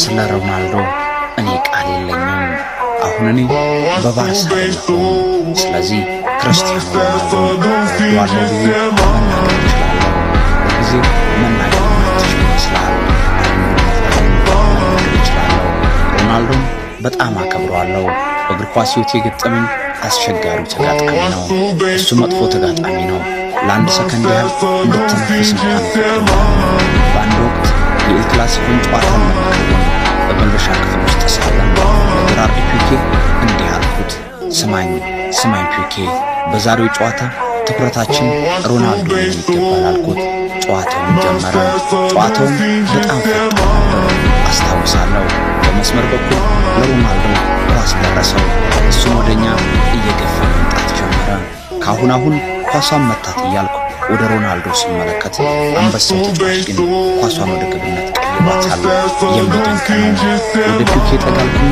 ስለ ሮናልዶ እኔ ቃል የለኝም። አሁን እኔ በባርሳ አይደለሁም። ስለዚህ ክርስቲያኖ ሮናልዶን እወደዋለሁ ብዬ መናገር እችላለሁ። በጊዜ መናገር የማትችል ይመስልሃል። አሁን ግን መናገር እችላለሁ። ሮናልዶን በጣም አከብረዋለሁ። በእግር ኳስ ሕይወቴ የገጠመኝ አስቸጋሪው ተጋጣሚ ነው። እሱ መጥፎ ተጋጣሚ ነው። ለአንድ ሰከንድ ያህል እንድተነፍስ እንኳን አይፈቅድም። በአንድ ወቅት የኤል ክላሲኮን ጨዋታን ለመከወን በመልበሻ ክፍል ውስጥ ሳለን ለጀራርድ ፒኬ እንዲህ አልኩት፣ "ስማኝ፣ ስማኝ ፒኬ፣ በዛሬው ጨዋታ ትኩረታችን ሮናልዶ ሊሆን ይገባል" አልኩት። ጨዋታውን ጀመረ። ጨዋታውም በጣም ፈጣን ነበር። አስታውሳለሁ። በመስመር በኩል ለሮናልዶ ኳስ ደረሰው። እሱም ወደኛ እየገፋ መምጣት ጀመረ። ካሁን አሁን ኳሷን መታት እያልኩ ወደ ሮናልዶ ስመለከት አንበሳው ተጫዋች ግን ኳሷን ወደ ግብነት ቀይሯታል። የሚደንቅ ነው። ወደ ፒኬ ጠጋ አልኩና